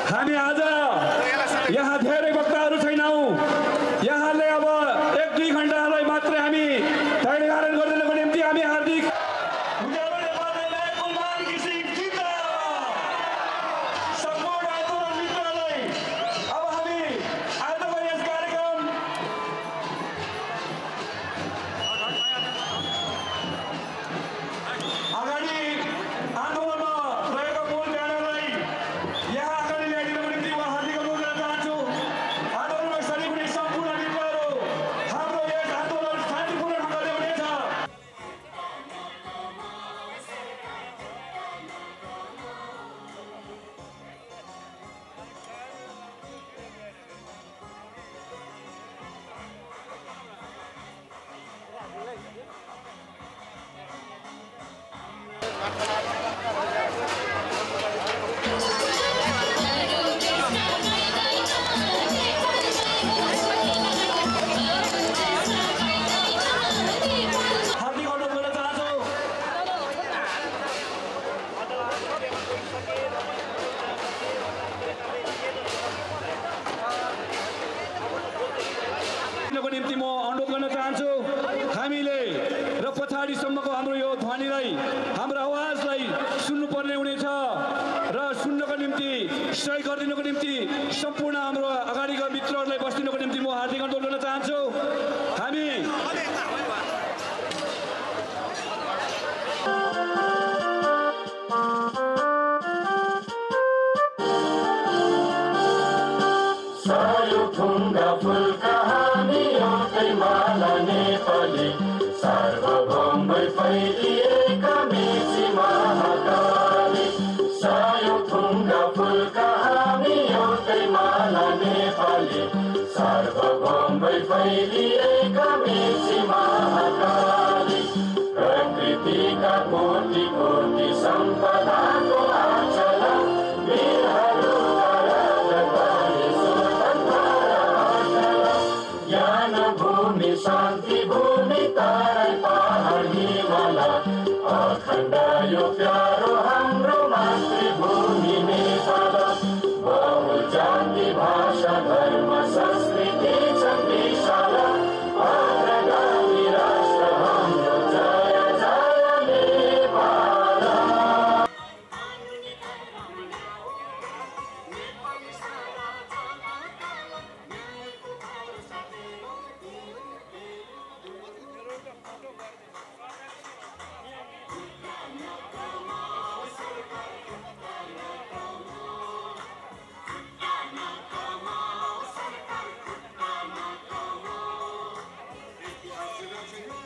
हामी आज यहाँ धेरै वक्ताहरू छैनौँ। यहाँले अब 1-2 घण्टालाई मात्रै हामी धैर्य धारण गरिदिनको निम्ति हामी हार्दिक निम्ति म अनुरोध गर्न चाहन्छु। हामीले र पछाडिसम्मको हाम्रो यो ध्वनिलाई हाम्रो आवाजलाई सुन्नुपर्ने हुनेछ र सुन्नको निम्ति सहयोग गरिदिनको निम्ति सम्पूर्ण हाम्रो अगाडिका मित्रहरूलाई बस्दिनको निम्ति म हार्दिक अनुरोध गर्न चाहन्छु। हामी सार्वभौमै फैलिएका मेची महाकाली सायो थुङ्गा फुलका हामी एउटै माला नेपाली सार्वभौमै फैलिएका मेची महाकाली प्रकृतिका कोटि कोटि सम्पदाको आचल वीरहरूका राजधानी स्वतन्त्र अचल ज्ञान भूमि शान्ति भूमि तारै पहाड हिमाल अखण्ड यो प्यारो हाम्रो मातृभूमि नेपाल बहु जाति भाषा धर्म संस्कृति छन् विशाल अग्रगामी राष्ट्र हाम्रो जय जय नेपाल। Thank you.